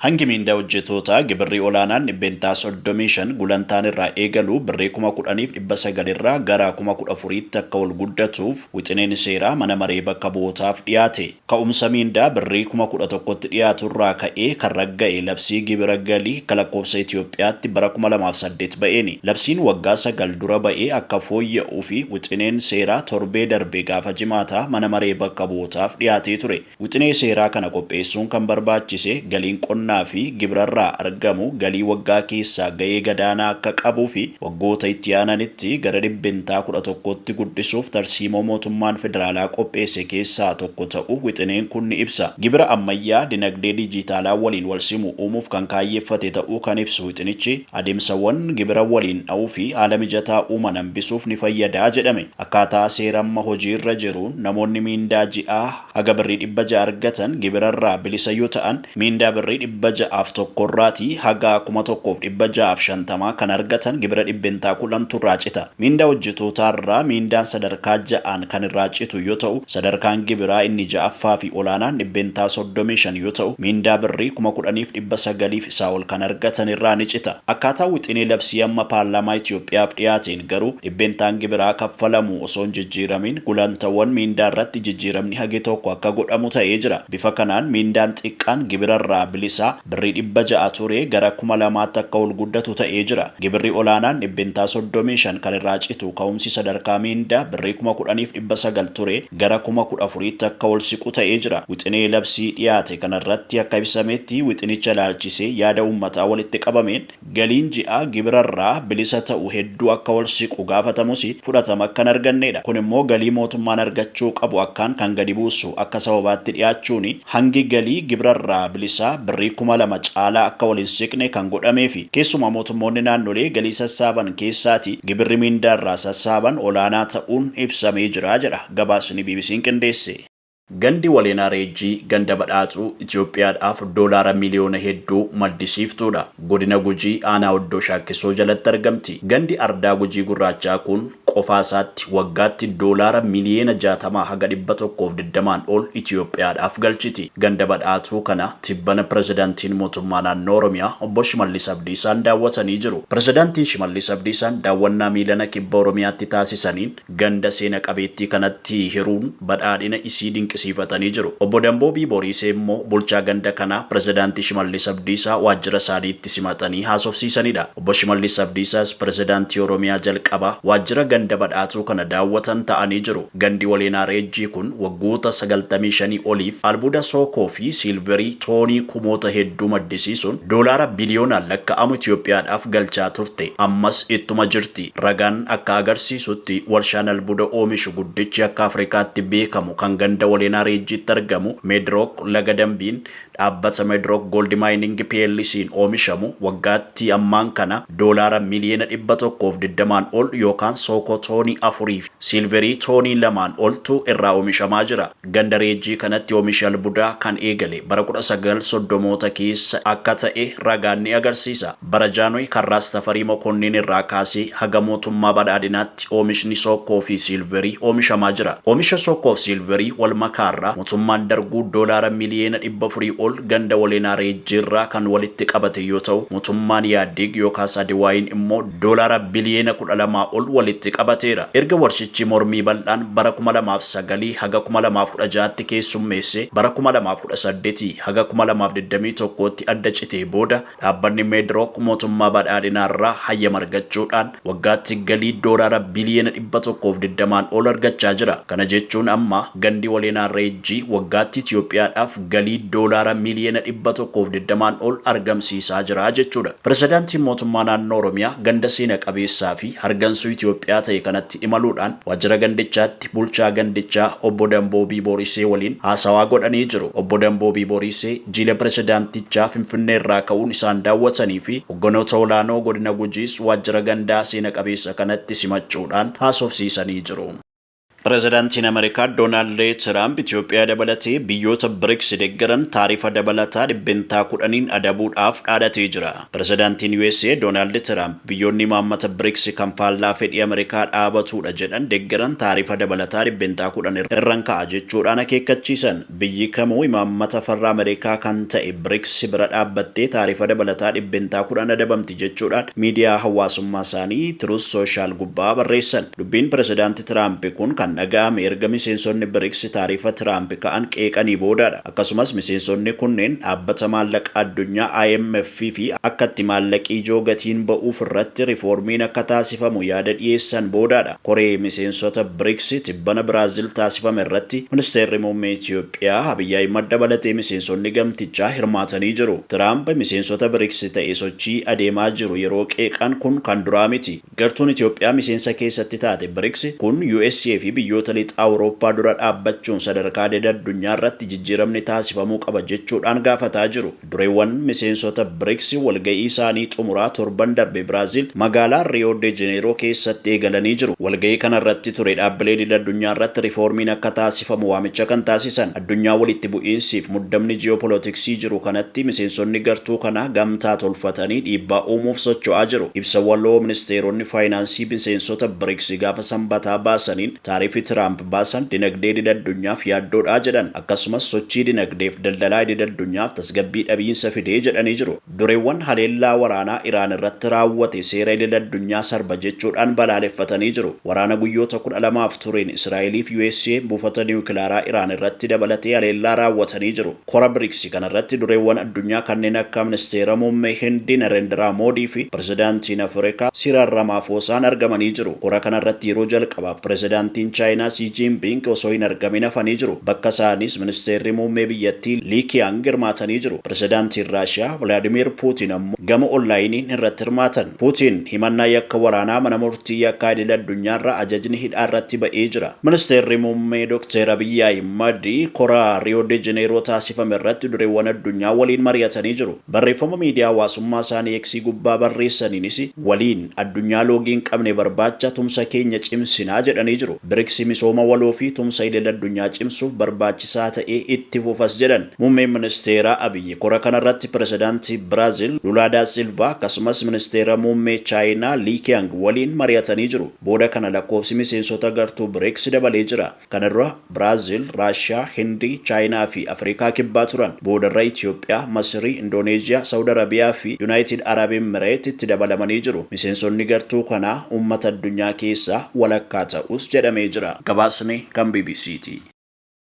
Hangi miindaa hojjetootaa gibirri olaanaan 35% gulantaan irraa eegalu birrii 10,900 irraa gara 14,000tti akka ol guddatuuf wixineen seeraa mana maree bakka bu'ootaaf dhiyaate. Ka'umsa miindaa birrii 11,000tti dhiyaatu irraa ka'ee kan ragga'e labsii gibira galii akka lakkoofsa Itoophiyaatti bara 2008 ba'eeni. Labsiin waggaa 9 dura ba'e akka fooyya'uu fi wixineen seeraa torbee darbe gaafa Jimaataa mana maree bakka bu'ootaaf dhiyaatee ture. Wixinee seeraa kana qopheessuun kan barbaachise galiin qonnaa fi gibirarraa argamu galii waggaa keessaa ga'ee gadaanaa akka qabuu fi waggoota itti aananitti gara 11%tti guddisuuf tarsiimoo mootummaan federaalaa qopheesse keessaa tokko ta'uu wixineen kun ni ibsa. Gibira ammayyaa dinagdee dijiitaalaa waliin walsimu uumuuf kan kaayyeeffate ta'uu kan ibsu wixinichi, adeemsawwan gibira waliin dha'uu fi haala mijataa uuman hambisuuf ni fayyada jedhame. Akkaataa seera amma hojiirra jiruun namoonni miindaa ji'aa haga birrii 600 argatan gibirarraa bilisa yoo ta'an, miindaa birrii 601 irraatii haga 1,650 kan argatan gibira 10%tu irraa cita. Miindaa hojjetootaarraa miindaan sadarkaa 6n kan irraa citu yoo ta'u, sadarkaan gibiraa inni 6ffaa fi olaanaan 35% yoo ta'u, miindaa birrii 10,900 fi isaa ol kan argatan irraa ni cita. Akkaataa wixinee labsii amma paarlaamaa Itoophiyaaf dhiyaateen garuu dhibbentaan gibiraa kaffalamu osoo hin jijjiiramin gulantawwan miindaa irratti jijjiiramni hagi tokko akka godhamu ta'ee jira. Bifa kanaan miindaan xiqqaan gibirarraa bilisaa birrii 600 ture gara 2,000tti akka ol guddatu ta'ee jira. Gibirri olaanaan 35% kan irraa citu ka'umsi sadarkaa miindaa birrii 10,900 ture gara 14,000tti akka ol siqu ta'ee jira. Wixinee labsii dhiyaate kanarratti akka ibsametti wixinicha ilaalchisee yaada uummataa walitti qabameen galiin ji'aa gibirarraa bilisa ta'u hedduu akka ol siqu gaafatamus fudhatama akka hin arganneedha. Kun immoo galii mootummaan argachuu qabu akkaan kan gadi buusu akka sababaatti dhiyaachuun hangi galii gibirarraa bilisaa birrii 2,000 caalaa akka ol hin siqne kan godhameefi. Keessumaa mootummoonni naannolee galii sassaaban keessaati gibirri miindaarraa sassaaban olaanaa ta'uun ibsamee jira jedha gabaasni BBC'n qindeesse. Gandi Waleenaa Reejjii ganda badhaatuu Itoophiyaadhaaf doolaara miliyoona hedduu maddisiiftuudha. Godina Gujii aanaa Oddoo Shaakkisoo jalatti argamti. Gandi ardaa Gujii Gurraachaa kun qofaa isaatti waggaatti doolaara miliyoona 60 haga 120n ol Itoophiyaadhaaf galchiti. Ganda badhaatuu kana tibbana pirezidaantiin mootummaa naannoo Oromiyaa obbo Shimallis Abdiisaan daawwatanii jiru. Pirezidaantiin Shimallis Abdiisaan daawwannaa miilana kibba Oromiyaatti taasisaniin ganda seena qabeettii kanatti hiruun badhaadhina isii dinqisiifatanii jiru. Obbo Damboobii Boriisee immoo bulchaa ganda kanaa pirezidaantii Shimallis Abdiisaa waajjira isaaniitti simatanii haasofsiisanidha. Obbo Shimallis Abdiisaas pirezidaantii Oromiyaa jalqabaa waajjira ganda badhaatuu kana daawwatan ta'anii jiru. Gandi Waleenaa Reejjii kun waggoota 95 oliif albuuda sookoo fi siilverii toonii kumoota hedduu maddisiisuun doolaara biliyoonaan lakka'amu Itoophiyaadhaaf galchaa turte. Ammas ittuma jirti. Ragaan akka agarsiisutti warshaan albuuda oomishu guddichi akka Afrikaatti beekamu kan ganda Waleenaa Reejjiitti argamu Medrook laga Dambiin dhaabbata Medrook Gold Mining PLC'n oomishamu waggaatti ammaan kana doolaara miliyoona 120n ol yookaan sookoo toonii 4 fi siilverii toonii 2n oltu irraa oomishamaa jira. Ganda Reejjii kanatti oomishi albuudaa kan eegale bara 1930moota keessa akka ta'e ragaan ni agarsiisa. Bara Jaanoy kan Raas Tafarii Mokonnin irraa kaasee haga mootummaa badhaadhinaatti oomishni sookoo fi siilverii oomishamaa jira. Oomisha sookoo fi siilverii wal makaarraa mootummaan Darguu doolaara miliyoona 400 ol ganda Waleenaa Reejjiirraa kan walitti qabate yoo ta'u, mootummaan Yaaddig yookaas Adiwaayin immoo doolaara biliyoona 12 ol walitti qabateera. Erga warshichi mormii bal'aan bara 2009 haga 2016tti keessummeesse bara 2018 haga 2021tti adda citee booda dhaabbanni Medrook mootummaa badhaadhinaarraa hayyama argachuudhaan waggaatti galii doolaara biliyoona 120n ol argachaa jira. Kana jechuun amma gandi Waleenaa Reejjii waggaatti Itoophiyaadhaaf galii doolaara miliyoona 120n ol argamsiisaa jira jechuudha. Pirezidaantiin mootummaa naannoo Oromiyaa ganda seena qabeessaa fi hargansuu Itoophiyaa ta'e kanatti imaluudhaan waajjira gandichaatti bulchaa gandichaa obbo Damboobii Boorisee waliin haasawaa godhanii jiru. Obbo Damboobii Boorisee jiila pirezidaantichaa Finfinnee irraa ka'uun isaan daawwatanii fi hogganoota olaanoo godina Gujiis waajjira gandaa seena qabeessa kanatti simachuudhaan haasofsiisanii jiru. Pireezidaantiin Ameerikaa Doonaald Tiraamp Itoophiyaa dabalatee biyyoota BRICS deeggaran taarifa dabalataa 10% adabuudhaaf dhaadhatee jira. Pireezidaantiin USA Doonaald Tiraamp biyyoonni imaammata BRICS kan faallaa fedhii Ameerikaa dhaabatudha jedhan deeggaran taarifa dabalataa 10% irraan ka'a jechuudhaan akeekkachiisan. Biyyi kamuu imaammata farra Ameerikaa kan ta'e BRICS bira dhaabbattee taarifa dabalataa 10% adabamti jechuudhaan miidiyaa hawaasummaa isaanii Truth Social gubbaa barreessan. Dubbiin Pireezidaanti Tiraamp kun kan dhaga'ame erga miseensonni BRICS taarifa Tiraamp ka'an qeeqanii boodaadha. Akkasumas miseensonni kunneen dhaabbata maallaqa addunyaa IMF fi akka itti maallaqi ijoo gatiin ba'uuf irratti riiformiin akka taasifamu yaada dhiyeessan boodaadha. Koree miseensota BRICS tibbana Biraazil taasifame irratti ministeerri muummee Itoophiyaa Abiy Ahimad dabalatee miseensonni gamtichaa hirmaatanii jiru. Tiraamp miseensota BRICS ta'e sochii adeemaa jiru yeroo qeeqan kun kan duraa miti. Gartuun Itoophiyaa miseensa keessatti taate BRICS kun USA fi biyyoota lixa Awurooppaa dura dhaabbachuun sadarkaa addunyaa irratti jijjiiramni taasifamuu qaba jechuudhaan gaafataa jiru. Dureewwan miseensota BRICS walga'ii isaanii xumuraa torban darbe Biraazil magaalaa Rio de Janeiro keessatti eegalanii jiru. Walga'ii kana irratti ture dhaabbilee addunyaa irratti riiformiin akka taasifamu waamicha kan taasisan. Addunyaa walitti bu'iinsiif muddamni ji'opolitiksii jiru kanatti miseensonni gartuu kanaa gamtaa tolfatanii dhiibbaa uumuuf socho'aa jiru. Ibsa waloo ministeeronni faayinaansii miseensota BRICS gaafa sanbataa baasaniin taarifi Tiraamp baasan dinagdee addunyaaf yaaddoodha jedhan. Akkasumas sochii dinagdeef daldalaa addunyaaf tasgabbii dhabiinsa fidee jedhanii jiru. Dureewwan haleellaa waraanaa Iraan irratti raawwate seera addunyaa sarba jechuudhaan balaaleffatanii jiru. Waraana guyyoota 12 tureen Israa'elii fi USA buufata niwukilaaraa Iraan irratti dabalatee haleellaa raawwatanii jiru. Kora BRICS kanarratti dureewwan addunyaa kanneen akka ministeera muummee Hindii Narendra Moodii fi pireezidaantiin Afrikaa Siraal Ramaafoosaan argamanii jiru. Kora kanarratti yeroo jalqabaaf pireezidaantiin Chaayinaa Xi Jinping osoo hin argamin hafanii jiru. Bakka isaanis ministeerri muummee biyyattii Li Qiang hirmaatanii jiru. Pireezidaantiin Raashiyaa Vilaadimir Puutin ammoo gama onlaayiniin irratti hirmaatan. Puutin himannaa yakka waraanaa mana murtii yakkaa idil addunyaarra ajajni hidhaa irratti ba'ee jira. Ministeerri muummee Dr. Abiy Ahimad kora Rio de Janeiro taasifame irratti dureewwan addunyaa waliin mari'atanii jiru. Barreeffama miidiyaa hawaasummaa isaanii X gubbaa barreessaniinis waliin addunyaa loogii hin qabne barbaacha tumsa keenya cimsinaa jedhanii jiru. BRICS misooma waloo fi tumsa idil addunyaa cimsuuf barbaachisaa ta'ee itti fufas jedhan. Muummeen ministeera Abiy kora kanarratti pireezidaantii Biraazil Lula da Silva akkasumas ministeera muummee Chaayinaa Li Qiang waliin mari'atanii jiru. Booda kana lakkoofsi miseensota gartuu BRICS dabalee jira. Kana dura Biraazil, Raashiyaa, Hindii, Chaayinaa fi Afrikaa kibbaa turan. Boodarra Itoophiyaa, Masirii, Indooneeziyaa, Saawud Arabiyaa fi Yuunaayitid Arab Emireet itti dabalamanii jiru. Miseensonni gartuu kanaa uummata addunyaa keessaa walakkaa ta'us jedhamee jira. Gabaasni kan BBCti.